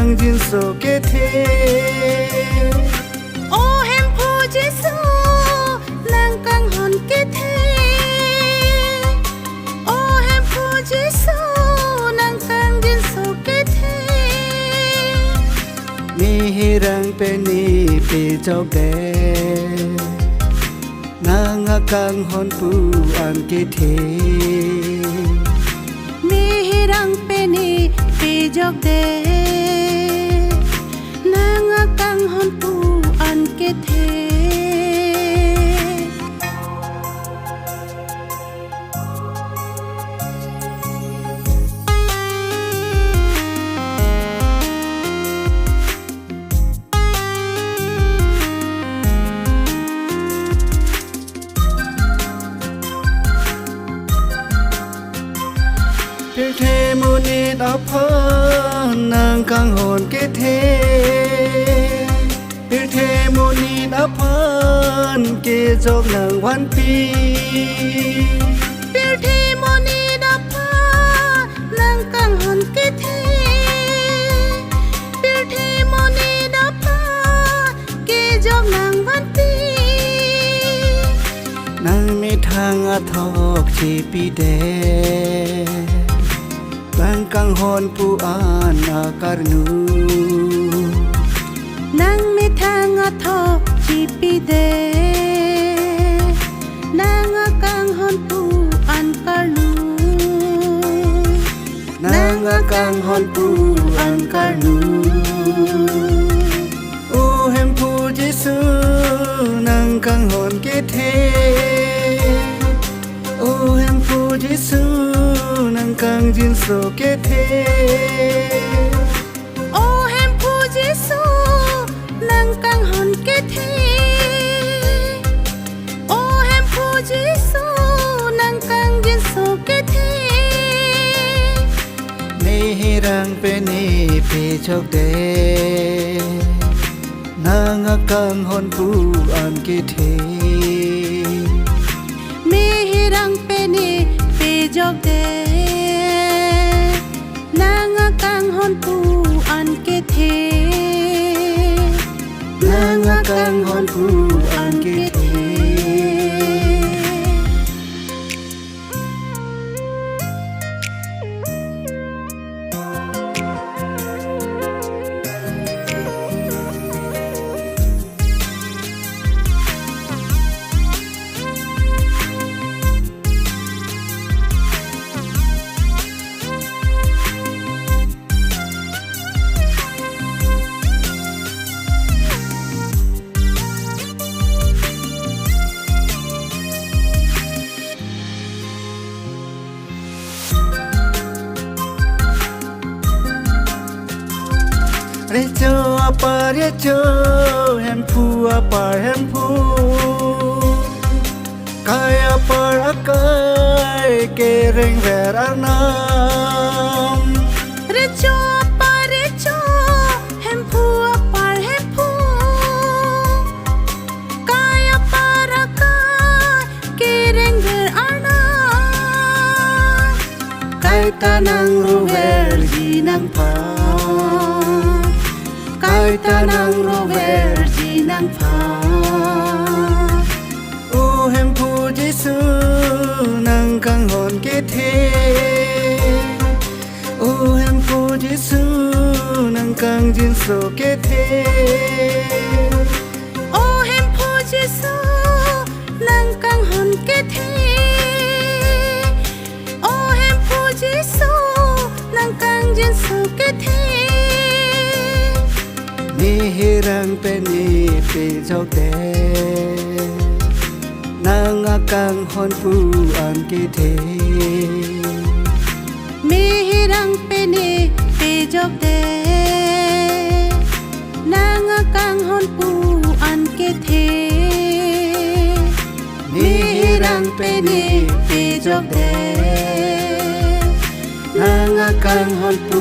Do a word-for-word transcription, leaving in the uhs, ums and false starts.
Jinso kethe. O Hemphu Jisu, nang kanghon kethe. O Hemphu Jisu, nang kangjinso kethe. Mihirang pen ne pejok det. Nang akanghon pu an kethe. Mihirang pen ne pejok det. Nang akanghon pu an kethe. Pirthe monit aphan nang kanghon kethe. Pirthe monit aphan kejok nang vanpi. Pirthe monit aphan nang kanghon kethe. Pirthe monit aphan kejok nang vanpi. Nang methang athok chepi det. Nang kanghon pu an akarnu. Nang methang athok chepi det. Nang akanghon pu an karnu. Nang akanghon pu an karnu. O Hemphu Jisu, nang kanghon kethe. O Hemphu Jisu, nang kangjinso kethe. O Hemphu Jisu, nang kanghon kethe. O Hemphu Jisu, nang kangjinso kethe. Mihirang pen ne pejok det. Nang akanghon pu an kethe. Mihirang pen ne pejok det. Nang akanghon pu an kethe. Nang akanghon pu an kethe. Recho apar recho, Hemphu apar Hemphu. Kai apar akai kereng ver arnam. Recho apar recho, Hemphu apar Hemphu. Kai apar akai kereng ver arnam. Kaita nang roverji nangphan. Kaita nang roverji nangphan. O Hemphu Jisu, nang kanghon kethe. O Hemphu Jisu, nang kangjinso kethe. O Hemphu Jisu, nang kanghon kethe. O Hemphu Jisu, nang kangjinso kethe. Mihirang pen ne pejok det. Nang akanghon pu an kethe. Mihirang pen ne pejok det. Nang akanghon pu an kethe. Mihirang pen ne pejok det. Nang akanghon pu